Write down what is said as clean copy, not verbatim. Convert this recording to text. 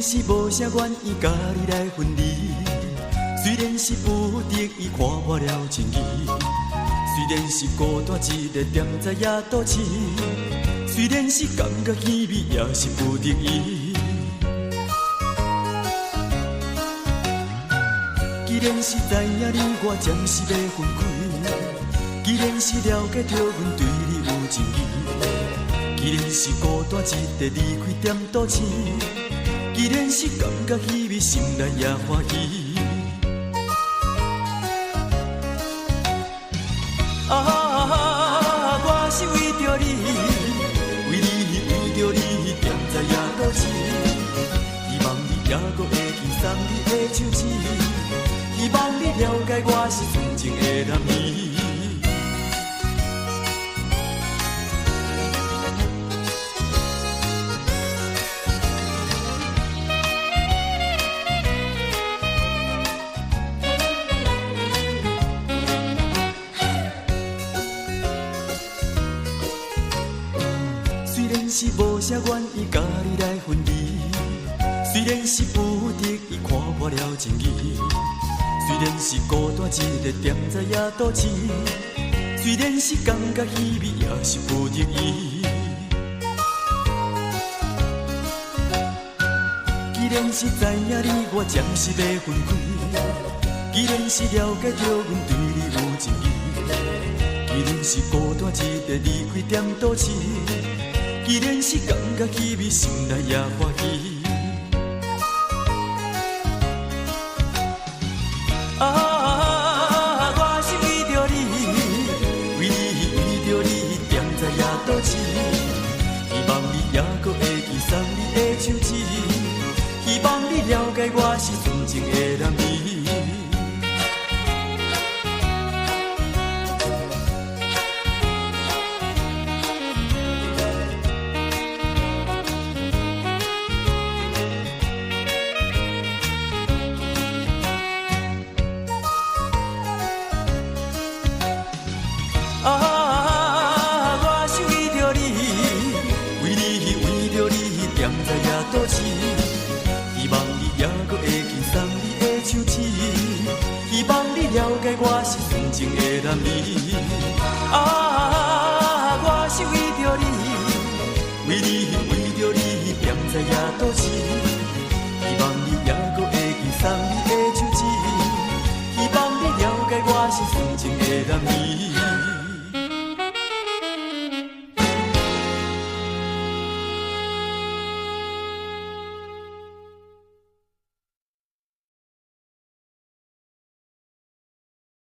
是無啥原因佮你來分離，雖然是不得已看破了情義，雖然是孤單一个踮在夜都市，雖然是感覺稀微，也是不得已。既然是知影你我暫時欲分開，既然是了解著阮對你有情意，既然是孤單一个離開踮都市，既然是感覺稀微，心內也歡喜。啊，我是為著你，為你為著你踮在夜都市，希望你猶閣會記送你的手指，希望你了解我是純情的男兒。雖然是無啥原因佮你來分離，雖然是不得已看破了情義，雖然是孤單一个踮在夜都市，雖然是感覺稀微，也是不得已。既然是知影你我暫時欲分開，既然是了解著阮對你有情意，既然是孤單一个離開踮都市，既然是感覺稀微，心內也歡喜。啊，我是為著你，為你為著你踮在夜都市，希望你猶閣會記送你的手指，希望你了解我是純情的男兒。啊，我是為著你，為你為著你踮在夜都市，希望你猶閣會記送你的手指，希望你了解我是純情的男兒。啊，我是為著你，為你為著你踮在夜都市，希望你猶閣會記送你的手指，希望你了解我是純情的男兒。